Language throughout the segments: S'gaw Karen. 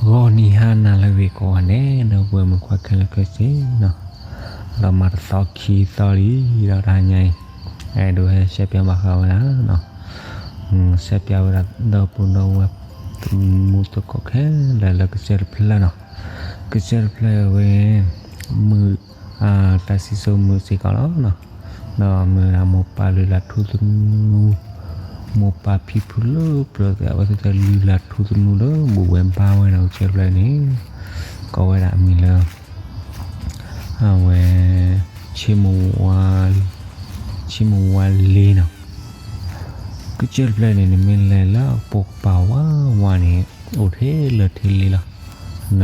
ဂီၤနံၤဟါနၤလၢအဂ့ၤကိးဂၤဒဲး ဒီပုၢ်ဝဲၢ်မုၣ်ခွါခဲလၢာ်ခဲဆ့နီၤ, ဒီးမၤတသီခံသီလံဒီးတဟါညါအံၤ, အဲၣ်ဒိးဟဲရှဲပၠးဘၣ်ဃးဝဲဒၣ်နီၤ, ရှဲပၠးဝဲဒၣ်ဒီပုၢ်ဒီဝဲၢ် သမူသကိးခဲလၢာ်လၢကစၢၢ်တဖျၢၣ်နီၤ, ကစၢၢ်တဖျၢၣ်ဝဲ မုၢ် တၢ်စံၣ်စိၤမုၢ်စ့ၢ်ကီးလီၤနီၤ, ဒီးမ့ၢ်ဝဲဒၣ်မိၢ်ပၢ်လုၢ်လၢ်ထူသနူ မိၢ်ပၢ်ဖံဖုလၢပျၢၤသ့ၣ် အဝဲသ့ၣ်တလုၢ်လၢ်ထူသနူလၢဘူးဝဲဘါဝဲနီၤ ကစၢၢ်တဖျၢၣ်န့ၣ်, ကိးဝဲဒၣ်အမံၤလၢ အဝဲ ဆ့မိၢ်ဝါ ဆ့မိၢ်ဝါလ့နီၤ, ကစၢၢ်တဖျၢၣ်န့ၣ် နမ့ၢ်လဲၤလၢအပိာ်ကပၤဝါဝါန့ၣ် အိၣ်ထဲလၢာ်ထဲလ့လီၤ, န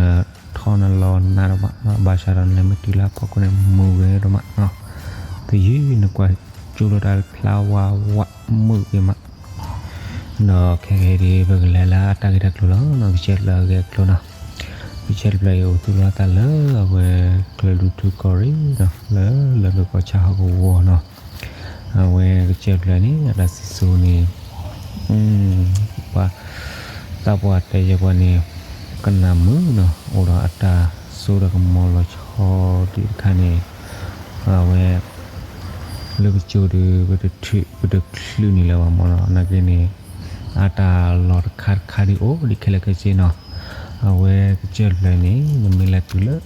ထီၣ်နလီၤနးဒိၣ်မး, ဘၣ်ဆၣ်ဒီးနလဲၤမ့ၢ်တုၤလၢအဖီခိၣ်န့ၣ် မုာ်ဂ့ၤဒိၣ်မးနီၤ, သယုၢ်နကွၢ်ကၠိလီၤတၢ်ဖျါဝါဝါမုာ်ဂ့ၤမး, ဒီးခဲကနံၣ်အံၤ ပကလဲၤလၢအတၢ်ဂ့ၢ်တၢ်ကျိၤလီၤနီၤ, ကစၢၢ်တဖျၢၣ်အဂ့ၢ်အကျိၤနီၤ, ကစၢၢ်တဖျၢၣ်အံၤအိၣ်သူၣ်လီၤအသးလၢအဝဲ ကၠဲၤလူၤထူကီၢ်ရ့ၣ်နီၤ, လၢလၢၢ်ကီၢ်ဆၣ်ဟီၣ်ကဝီၤနီၤ, အဝဲကစၢၢ်တဖျၢၣ်န့ၣ် အတၢ်စံၣ်စိၤန့ၣ် ပှၤ သးပှၢ်တဲယဲပှၤန့ၣ် ကနၣ်မုာ်နီၤ, အိၣ်ဒီးအတၢ်စိဒီးကမီၤလီၤဆီဒံးတခါန့ၣ်, အဝဲ လၢကစၢၢ်ဒီး ပတချုး ပတချုးန့ၣ်လၢၤဘၣ်မ့ၢ်နီၤ, နာ်က့န့ၣ် အတၢ်လီၢ်တခါတခါဒ်အိၣ်ဒံးခဲလၢာ်ခဲဆ့နီၤ, အဝဲကစၢၢ်တဖျၢၣ်န့ၣ် နမ့ၢ်လဲၤတုၤလၢ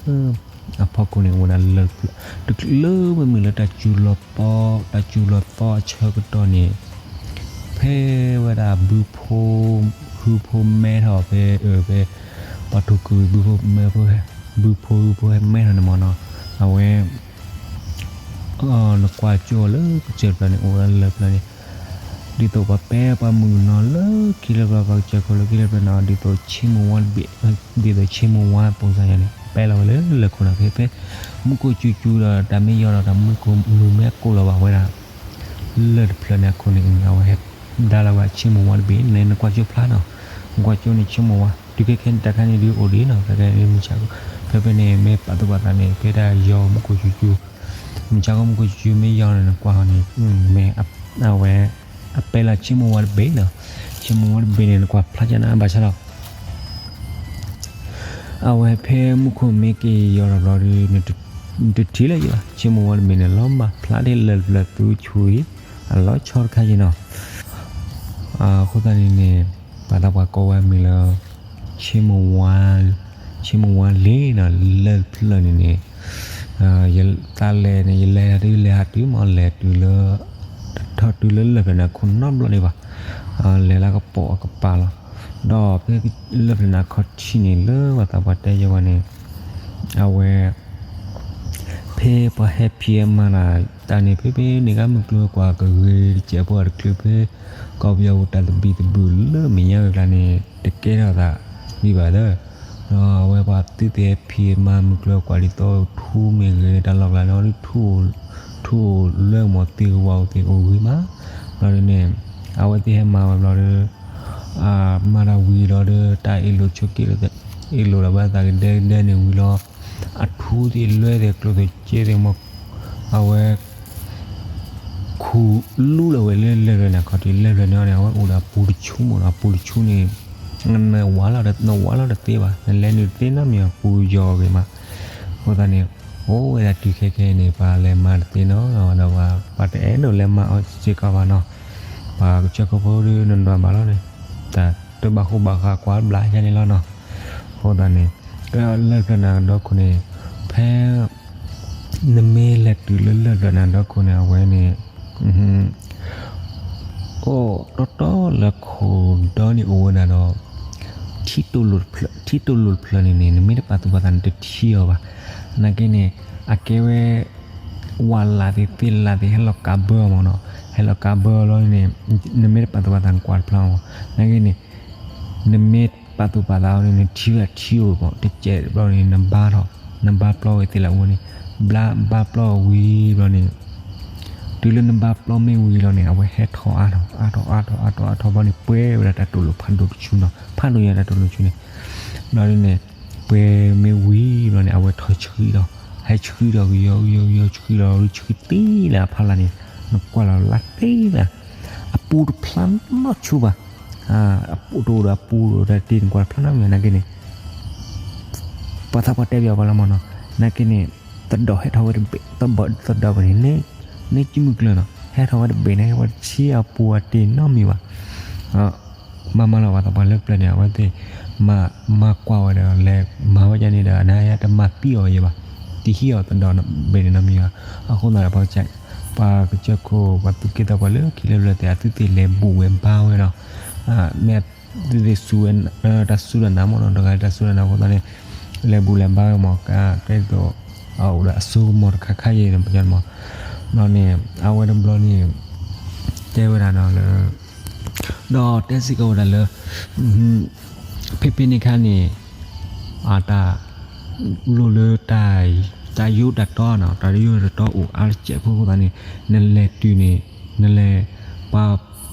အဖီခိၣ်န့ၣ် အိၣ်ဝဲဒၣ်လၢာ်တဖျၢၣ် တချုးလၢမ့မ့ၢ်လၢတၢ်စူၤလီၤသီ တၢ်စူၤလီၤသီအဆၢကတီၢ်န့ၣ် ဖဲဝဲဒၣ်ဘုဖိ ဟုဖိမဲထီၣ်ဖဲ ဖဲ ပှၤထိၣ်ကွံာ်ဘုဖိမဲဖိ ဘုဖိဟုဖိဟဲမဲထီၣ်န့ၣ်မ့ၢ်နီၤ, အဝဲ နကွၢ်ကၠိလၢကစၢၢ်တဖျၢၣ်န့ၣ် အိၣ်ဝဲဒၣ်လၢာ်တဖျၢၣ်န့ၣ်, ဒ်သိးပှၤပဲပှၤမုၢ်ကနီၤလၢခံလၢာ်တဖျၢၣ် ပှၤကစၢၢ်ခိၣ်လၢခံလၢာ်တဖျၢၣ်န့ၣ် ဒ်သိးဆ့မိၢ်ဝါတဘ့ၣ် ဒ်သိးဆ့မိၢ်ဝါပူၤစ့ၢ်ကီးန့ၣ် ပဲလီၤဝဲလၢလၢၢ်ခိၣ်နီၤ, ဖဲ ဖဲမူခိၣ်စူၤစူၤဒီး တၢ်မ့ၢ်ယီၤဒီး တၢ်မူခိၣ်မုၢ်မ့ၢ်ကိၢ်လီၤဘၣ်ဝဲဒၣ် လၢာ်တဖျၢၣ်န့ၣ်အခိၣ်န့ၣ် အဝဲဟဲဒါလီၤဝဲဆ့မိၢ်ဝါတဘ့ၣ်န့ၣ် နကွၢ်ကၠိဖျါနီၤ, နကွၢ်ကၠိန့ၣ် ဆ့မိၢ်ဝါ တုၤခဲခဲန့ၣ် တၢ်ခါန့ၣ်ဒုးအိၣ်ဒံးနီၤ, ခဲခဲန့ၣ်မုၢ်ဆါ ဖဲဖဲန့ၣ် မ့ၢ်ပာ်သူၣ်ပာ်သးန့ၣ် ဖဲတၢ်ယီၤမူခိၣ်စူၤစူၤ မုၢ်ဆါခီမူခိၣ်စူၤစူၤမ့ၢ်ယီၤန့ၣ် နကွၢ်အီၤန့ၣ် မ့ၢ်အဝဲ အပဲလီၤဆ့မိၢ်ဝါတဘ့ၣ်နီၤ, ဆ့မိၢ်ဝါတဘ့ၣ်န့ၣ် နကွၢ်ဖျါကနၣ်ဘၣ်ဆၣ်ဒီး အဝဲဖဲမူခိၣ်မ့ၢ်က့ၤယီၤဒီးဘျီဒီး နတထံၣ်လၢၤယဘၣ်, ဆ့မိၢ်ဝါတဘ့ၣ်န့ၣ် လီၤမၢ်ဖျါဒ်လၢာ်တဖျၢၣ်သူဆူၣ်အံၤ အလီၤဆီတခါယံၤနီၤ, အဃိသတးန့ၣ်န့ၣ် ပှၤသးပှၢ်ကိးဝဲအမံၤလၢ ဆ့မိၢ်ဝါ ဆ့မိၢ်ဝါလ့နီၤ, လၢာ်တဖျၢၣ်န့ၣ်န့ၣ် ယသးလဲၤန့ၣ် ယလဲၤဒုးလဲၤဟးတုၤမ့ၢ်လဲၤတုၤလၢ တထီၣ်တုၤလၢလၢာ်တဖျၢၣ်န့ၣ် ခိၣ်နီတဘျီဒံးဘၣ်, လဲၤလၢကပိာ်အကပၤလီၤ, ဒီးဖဲလၢာ်တဖျၢၣ်န့ၣ်အခီၣ်ထံးန့ၣ် လၢပှၤသးပှၢ်တဲယဲဝဲန့ၣ် အဝဲ ဖဲပှၤဟဲဖံးဟဲမၤတၢ်တၢ်န့ၣ် ဖဲဖဲန့ၣ်ဂ့ၤ မုၢ်ကျိၤဝဲၤကွာ်ကဂ့ၤကစဲးဖိတချုးဖဲ ကီၢ်ပယီၤပူၤတၢ်သဘံၣ်သဘုၣ်လၢမဲာ်ညါဂ့ၤကျါန့ၣ် တကဲထီၣ်သးဒံးဘၣ်သၢ, ဒီးအဝဲပှၤသုးသ့ၣ်ဟဲဖံးဟဲမၤ မုၢ်ကျိၤဝဲၤကွာ်ဒ်သိးထူမ့ၢ်ဂ့ၤ တၢ်လီၢ်ကျါန့ၣ် ထူ ထူအိၣ်လၢမီၤသ့ၣ်ကဝီၤအိၣ်သ့ၣ်အိၣ်ဂ့ၤမး, ဘျီဒ်န့ၣ် အဝဲသ့ၣ်ဟဲမၤဝဲဘျီဒီး မၤတၢ်ဝံၤလီၤဒီး တၢ်အ့ၣ်လိာ်ဆိးက့ အ့ၣ်လိာ်ဒီးဘၣ်သးကဒဲကဒဲန့ၣ်ဝံၤလီၤ, အထူသ့ၣ်လွဲသ့ၣ်ကျိၣ်သ့ၣ်စ့သ့ၣ်မး အဝဲ ခူၣ်လူလီၤဝဲလၢလၢာ်တဖျၢၣ်န့ၣ် ခီၣ်ထံးလၢလၢာ်န့ၣ် အဝဲအိၣ်ဒီးအပူၤတဆူမးနီၤ, အပူၤတဆူန့ၣ် နဝးလီၤ နဝးလီၤတသ့ဘၣ်, နလဲၤနုာ်တသ့နီတမံၤ အပူၤယီၤဂ့ၤမး, အဃိသတးန့ၣ် အိၣ်ဝဲဒၣ်တုၤခဲခဲအံၤန့ၣ် ပှၤလဲၤမၤတသ့နီတဂၤဘၣ်, ပှၤတအဲၣ်ဒိးလဲၤမၤအီၤစ့ၢ်ကီးဘၣ်နီၤ, ပှၤကစၢၢ်ခိၣ်ဖိဒီးနဒွးဘၣ်လီၤန့ၣ် တၢ်တဘၣ်ဃိဘၣ်ဃးကွၢ်ဘျးယါန့ၣ်လီၤနီၤ, အဃိသတးန့ၣ် လၢာ်တဖျၢၣ်န့ၣ်ဒီခိၣ်န့ၣ် ဖဲ နမ့ၢ်လဲၤတုၤလၢလၢာ်တဖျၢၣ်န့ၣ်ဒီခိၣ်န့ၣ် အဝဲန့ၣ် အိၣ်တီတီလၢခိၣ်ဒီန့ၣ်အိၣ်ဝဲဒၣ်ဒီး ထံတိာ်လိာ်တဖျၢၣ် ထံတိာ်လိာ်တဖျၢၣ်န့ၣ်န့ၣ် နမ့ၢ်တပာ်သူၣ်ပာ်သးန့ၣ်တထံၣ်အီၤဘၣ်, နာ်က့န့ၣ် အကဲဝဲ ဝၣ်လၢ်သ့ၣ်သ့ၣ်လၢ်သ့ၣ် ဟဲလီၤကးဘၢအီၤမးနီၤ, ဟဲလီၤကးဘၢအီၤလီၤန့ၣ် နမ့ၢ်တပာ်သူၣ်ပာ်သးန့ၣ်ကွၢ်တဖျါအီၤ, နာ်က့န့ၣ် နမ့ၢ်ပာ်သူၣ်ပာ်သးအီၤန့ၣ် နထံၣ်ဝဲအထံအိၣ်မး တစဲးဘျီန့ၣ် နဘါထီၣ် နဘါပျီဝဲသ့ၣ်လၢအဝဲန့ၣ် ဘါပျီဝံၤဘျီန့ၣ် တုၤလၢနဘါပျီမ့ၢ်ဝံၤလီၤန့ၣ် အဝဲဟဲထီၣ်အါထီၣ် အါထီၣ်အါထီၣ်အါထီၣ်အါထီၣ်ဘျီန့ၣ် ပှဲၤဝဲဒၣ်တၢ်တိာ်လိာ်ဖးဒိၣ်တဆူနီၤ, ဖးဒိၣ်ညါတၢ်တိာ်လိာ်ဆူန့ၣ်, ဘျီန့ၣ် ပှဲၤမ့ၢ်ဝံၤဘျီန့ၣ် အဝဲထီၣ်ဆှံဒီး ဟဲဆှံဒီးကယီကယီကယီဆှံလီၤ ဆှံသ့လၢအဖီလာ်န့ၣ် နကွၢ်လီၤလၢသ့လၢ အပူၤတဖျါနီတဆူဘၣ်, အပူၤတအိၣ်ဒီးအပူၤတအိၣ်ဒီးတ့ၢ်နကွၢ်တဖျါနီတမံၤနာ်က့န့ၣ်, ပှၤသးပှၢ်တဲဘၣ်ပှၤလီၤမၢ်နီၤ, နာ်က့န့ၣ် သဒိၣ်ဟဲထီၣ်ဝဲတဘ့ၣ်, သဒိၣ်, သဒိၣ်ပှၤန့ၣ် န့ၢ်ကံမုၢ်ကျၢၤနီၤ, ဟဲထီၣ်ဝဲတဘ့ၣ်န့ၣ် ဟဲဝဲတဆံအပူၤအတ့ၢ်နီတမံၤဘၣ်. မၤမၤလီၤ ပှၤသးပှၢ်လၢပျၢၤန့ၣ် အဝဲသ့ၣ် မၤကွၢ်ဝဲဒီး လဲၤမၤဝဲဒ်န့ၣ်ဒီး နယါတမၤသံအီၤယဲဘၣ်, တဟံးအီၤသဒိၣ်ဘ့ၣ်န့ၣ်နီတမံၤဘၣ်. အဃိသတးဒီး ပှၤကစၢၢ်ခိၣ် ပှၤသူၣ်က့သးပှၢ်လၢခံလၢပျၢၤသ့ၣ် အသုသ့ၣ်လဲၤဘူၣ်ဝဲဘါဝဲဒီး မ့ၢ်သုသ့ၣ်စူၤဝဲ တၢ်စူၤတၢ်နာ်မၢ်နီၤ, တဂၤတၢ်စူၤတၢ်နာ်အဃိသတးန့ၣ် လဲၤဘူၣ်လဲၤဘါဝဲမၢ် ကဲသိး အအိၣ်ဒီးအစိကမီၤတခါခါယဲန့ၣ် ပကမၢ်, ဘျီန့ၣ် အဝဲတဘျီန့ၣ် တဲဝဲဒၣ်ဒီးလၢ ဒီးတဲစ့ၢ်ကီးဝဲဒၣ်လၢ ဖဲဖဲန့ၣ်အခါန့ၣ် အတၢ် လိၣ်လၢ တၢ်ယိးတၢ်တီနီၤ, တၢ်ယိးတၢ်တီအိၣ်အါတစဲးဖိအဃိသတးန့ၣ် နလဲၤတုၤန့ၣ် နလဲၤ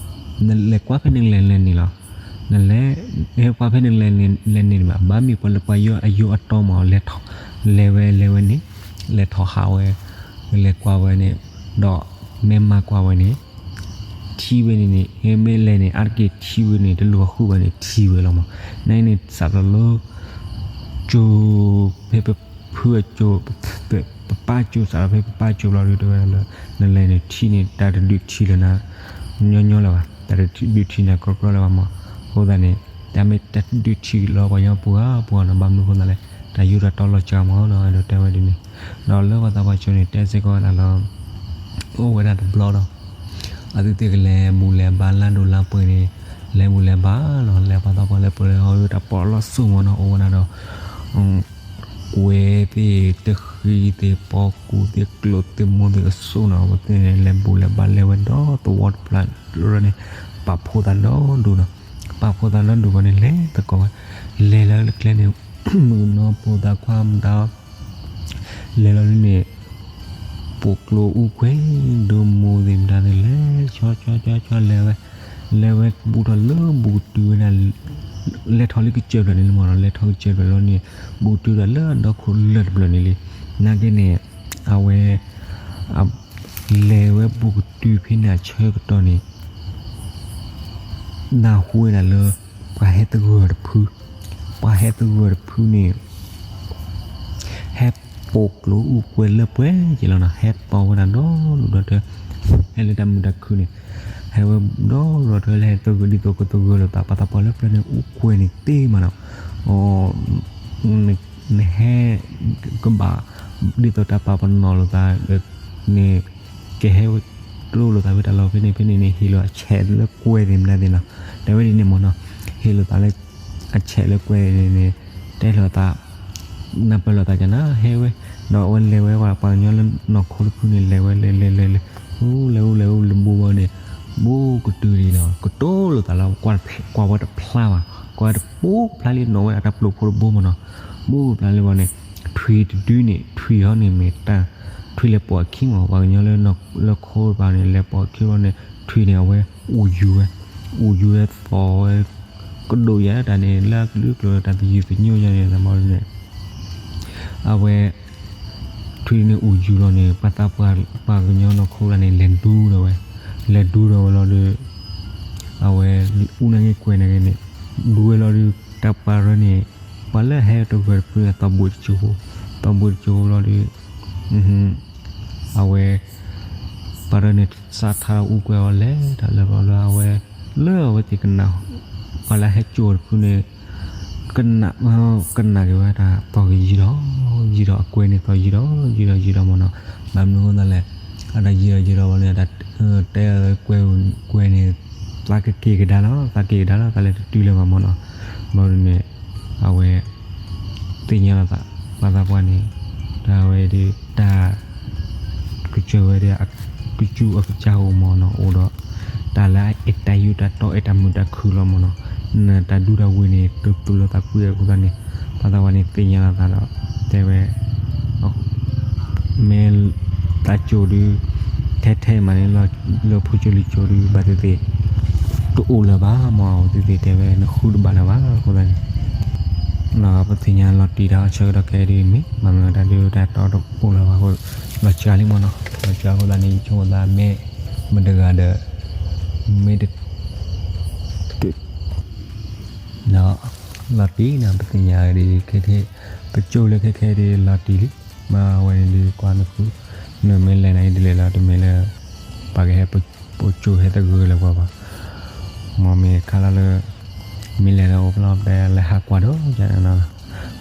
နလဲၤကွၢ်ဖဲနလဲၤလဲၤန့ၣ်လီၤ. နလဲၤ နဟဲကွၢ်ဖဲနလဲၤလဲၤန့ၣ်မး ဘၣ်မ့ၢ်ပှၤလၢပှၤယိးအယိးအတီမး လဲၤဝဲလဲၤဝဲန့ၣ် လဲၤကွၢ်ဝဲ လဲၤကွၢ်ဝဲန့ၣ် ဒီးမ့ၢ်မၤကွၢ်ဝဲန့ၣ် ထံဝဲန့ၣ်န့ၣ် မ့ၢ်လဲၤန့ၣ် အါတက့ၢ်ထံဝဲန့ၣ် တလိၣ်ဃုဘၣ်န့ၣ် ထံဝဲလီၤမး. နန့ၣ်စးထီၣ်လၢ ကၠိ ဖဲပဖုအကၠိ ပပၢ်ကၠိ စးထီၣ်ဖဲပပၢ်ကၠိဘျီဒုး တဲဝဲဒၣ်လၢ နလဲၤန့ၣ်ထံန့ၣ် တၢ်တဒုးထံလၢၤနၤ ညီညီလၢၤဘၣ်, တၢ်တဒုးထံနၤကြီကြီလၢၤဘၣ်မး. အဃိသတးန့ၣ် တၢ်မ့ၢ်တၢ်ဒုးထံလီၤပှၤကညီပူၤဧါပူၤဧါနီၤ, ဘၣ်မနုၤအဃိသတးလဲၣ် တၢ်ယိးတၢ်တီလီၤစှၤမးနီၤ အဲၣ်ဒိးတဲဝဲဒ်န့ၣ်. ဒီးလၢပှၤသးပှၢ်ကၠိန့ၣ် တဲစ့ၢ်ကီးဝဲဒၣ်လၢ အိၣ်ဝဲဒၣ်တဘျီဒီး အသုသ့ၣ်ကလဲၤဘူၣ်လဲၤဘါလၢဒိၣ်လၢပှ့ၤန့ၣ် လဲၤဘူၣ်လဲၤဘါလီၤ လဲၤပှၤသးပှၢ်လၢပှ့ၤ ဟီၣ်တၢ်ပီးလီၢ်စိမိၢ်နီၤ အိၣ်ဝဲဒၣ်ဒီး ကွဲသ့ၣ်တဃံသ့ၣ် ပီကူၣ်သ့ၣ် ကျိၣ်သ့ၣ်မိၢ်သ့ၣ်အစိနီၤ အဝဲသ့ၣ်န့ၣ် လဲၤဘူၣ်လဲၤဘါလဲၤဝဲဒီးသဝီတဖျၢၣ်န့ၣ် ပာ်ဖှိၣ်သးဒီဒူၣ်နီၤ, ပာ်ဖှိၣ်သးဒီဒူၣ်ဝဲန့ၣ် လဲၤသကိးဝဲ လဲၤလၢကျဲန့ၣ် မုၣ်ကနီၤဖိသၣ်ခွါမတၤ လဲၤလီၤဒ်န့ၣ် ပိာ်ကျိအူကွဲၤ ဒိၣ်မိၢ်သ့ၣ်မတၤသ့ၣ် လဲၤဆီဆီဆီဆီ လဲၤဝဲ လဲၤဝဲဘူးထီၣ်လၢဘူးကတုၤဝဲဒၣ် လဲၤထီၣ်လၢကစၢၢ်ဖျၢၣ်န့ၣ်လံမးနီၤ, လဲၤထီၣ်ကစၢၢ်ဖျၢၣ်လီၤန့ၣ် ဘူးကတုၤဝဲဒၣ်လၢအဒီခိၣ်လၢၢ်တဖျၢၣ်န့ၣ်လံ. နာ်က့န့ၣ် အဝဲ လဲၤဝဲဘူးကတုၤဖဲန့ၣ်အဆၢကတီၢ်န့ၣ် နၢ်ဟူဝဲဒၣ်လၢ ပှၤဟဲသဂၢၢ်တဖု, ပှၤဟဲသဂၢၢ်တဖုန့ၣ် ဟဲပိာ်ကျိအူကွဲၤလၢပှဲၤက့ၤလီၤနီၤ, ဟဲတီဝဲဒၣ်ဒီဒူၣ်ဒီထၢ ဟဲလၢတၢ်မုာ်တၢ်ခုၣ်န့ၣ် ဟဲဝဲဒီဒူၣ်ဒီထၢ လၢဟဲသဂၢၢ်ဒ်သိးကသဂၢၢ်လိာ်သး ပှၤသးပှၢ်လၢပျၢၤန့ၣ် အူကွဲၤန့ၣ်သ့မးနီၤ, နဟဲ ကဘၣ် ဒ်သိးတၢ်ပာ်ပနီၣ်လိာ်သးန့ၣ် ကဟဲကျိလိာ်သးဖဲတၢ်လီၢ်ဖဲန့ၣ်ဖဲန့ၣ်န့ၣ် ဟ့ၣ်လိာ်အဆဲးလၢကွဲၤသ့ၣ်မတၤသ့ၣ်နီၤ, တဲဝဲဒ်န့ၣ်မးနီၤ, ဟ့ၣ်လိာ်သးလၢ အဆဲးလၢကွဲၤန့ၣ်န့ၣ် တဲလိာ်သး နၢ်ပၢၢ်လိာ်သးကနၤ ဟဲဝဲ, ဒီးအဝဲလဲၤဝဲ ပှၤကညီလၢနီၢ်ခိတဖုန့ၣ် လဲၤဝဲလဲၤလဲၤလဲၤလဲၤ အူလဲၤအူလဲၤအူလဲၤဘူးဘၣ်န့ၣ် ဘူးကတုၤလံနီၤ, ကတိၤလိာ်သးလၢ ကွၢ်ဝဲတဖျါဘၣ်, ကွၢ်ဝဲတပူၤဖျါလံ နီၣ်ဝဲဒၣ်တၢ်ပျိာ်ဖိတဘိမးနီၤ, ဘူးကဖျါလံဘၣ်န့ၣ် ထွံၣ်တဒုန့ၣ် ထွံၣ်ဟီန့ၣ်မ့ၢ်တၢ် ထွံၣ်လဲၤပိာ်အခံမး ပှၤကညီလၢ လၢခိတဖၣ်န့ၣ် လဲၤပိာ်အခံဘၣ်န့ၣ် ထွံၣ်န့ၣ် အဝဲအိၣ်ယူၤဝဲ, အိၣ်ယူၤဝဲသီၣ်ဝဲ ကဒိၣ်ယၤတၢ်န့ၣ် လၢအကလုာ်ကျိၤတၢ်သယုၢ်သညိယၤန့ၣ် သးမီန့ၣ် အဝဲ ထွံၣ်န့ၣ်အိၣ်ယူၤလီၤန့ၣ် ပှၤသးပှၢ် ပှၤကညီနီၢ်ခိတဂၤန့ၣ် လဲၤဒူဒီးဝဲ, လဲၤဒူဒီးဝဲလီၤဒီး အဝဲ အူနၢ်ဂ့ၢ်ကွဲးနၢ်ဂ့ၢ်န့ၣ် ဒူဝဲလီၤဒီး တၢ်ပှၤရၢန့ၣ် ပှၤလၢဟဲတဂၢၢ်တဖုန့ၣ် သီၣ်ဘှံးတစိၢ်ဖိ, သီၣ်ဘှံးတစိၢ်ဖိလီၤဒီး အဝဲ ပှၤရၢန့ၣ် စးထီၣ်အူကွဲၤအီၤလဲၤတၢ်လၢဘျီလၢအဝဲ လၢအဝဲသ့ၣ်ကနၣ် ပှၤလၢဟဲစိာ်တဖုန့ၣ် ကနၣ် ကနၣ်က့ၤဝဲတၢ်သီၣ်ဂ့ၤယံၤဒီး ယံၤဒီးအကွဲၤန့ၣ်သီၣ်ယံၤဒီး ယံၤဒီးယံၤဒီးမ့ၢ်နီၤ, ဘၣ်မနုၤအဃိသတးလဲၣ် အတၢ်ယံၤဒီးယံၤဒီးဘၣ်န့ၣ် အတၢ်တဲကွဲၤ ကွဲၤန့ၣ် သးကက့ၤကဒါလီၤ သးက့ၤကဒါလီၤ သးလဲၤတတုၤလၢၤဘၣ်မ့ၢ်နီၤ, ဘျီဒ်န့ၣ် အဝဲ သ့ၣ်ညါလီၤသး ပှၤသးပှၢ်န့ၣ် တၢ်ဝဲဒၣ်တၢ် ကစၢၢ်ဝဲဒၣ် ကစူၢ်အကစၢ်အိၣ်မ့ၢ်နီၤ အိၣ်ဒီး တၢ်လၢအတၢ်ယူးတၢ်တီအဲၣ်တၢ်မုာ်တၢ်ခုၣ်လီၤမ့ၢ်နီၤ, နတၢ်ဒူတၢ်ဝ့ၤန့ၣ် တသူၣ်လၢသးကွံအဃိသတးန့ၣ် ပှၤသးပှၢ်န့ၣ် သ့ၣ်ညါလီၤသးဒီး တဲဝဲ မ့ၢ်သးစိၤဒုး ထဲထဲမးန့ၣ် လၢဖိကၠိလံၤစိၤဒုး ဘၣ်သ့ၣ်သ့ၣ် တအိၣ်လၢၤဘၣ်မ့ၢ် အဝဲသ့ၣ်သ့ၣ်တဲဝဲ နဃုတဘၣ်လၢၤဘၣ်အဃိသတးန့ၣ် ပသ့ၣ်ညါလီၤတံၢ်တၢ်အဆၢကတီၢ်ခဲအံၤဒ်မ့ၢ် ဘၣ်မနုၤတၢ်ဒုးတၢ်တီတအိၣ်လၢၤဘၣ်အဃိ လီၤစှၤလံမ့ၢ်နီၤ လီၤစှၤအဃိသတးန့ၣ် ယဆိကမိၣ်သးမ့ၢ် မတဂၤဒီး မ့ၢ်တ ဒီး လီၤတံၢ်နီၤ ပသ့ၣ်ညါဒ်ခဲခဲ ပကၠိလၢခဲခဲဒ်လီၤတံၢ်လံ, မ့ၢ်ဝဲန့ၣ်ဒ်ကွၢ်နဃု နမ့ၢ်လဲၤနၤအံၤဒ်လဲၣ်လီၤ တမ့ၢ်လၢ ပှၤကဟဲပကၠိဟဲသဂၢၢ်လၢၤပှၤဘၣ်, မ်မ့ၢ်ခါလီၤလၢ မ့ၢ်လဲၤလၢအိၣ်ဖျီပတဲလၢဟးကွၢ်ဒီးယၤနီၤ,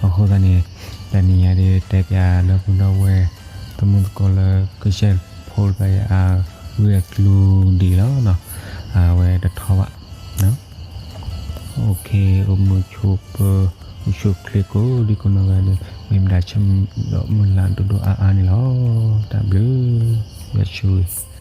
အဃိသတးန့ၣ် တနံၤညါဒ်တဲပၠးလၢပဒီပုၢ်ဝဲၢ် သမူသကိးလၢကဆဲးဖိတဖၣ်အံၤ အဂ့ၢ်အကျိၤဒ်လီၤနီၤ, အဝဲတထီဘၣ် OK, အိၣ်မုာ်ဆိးပၢၤ အိၣ်ဆူၣ်အိၣ်ချ့ကိးဒံကိးနီၢ်ဂၤဒဲး မ့ၢ်မတၤဆၢမုၢ်ဒီးမုၢ်လၢ်ဒိၣ်ဒိၣ်အါအါန့ၣ်လီၤ. တၢ်ဘျုး ယွၤဆိၣ်ဂ့ၤ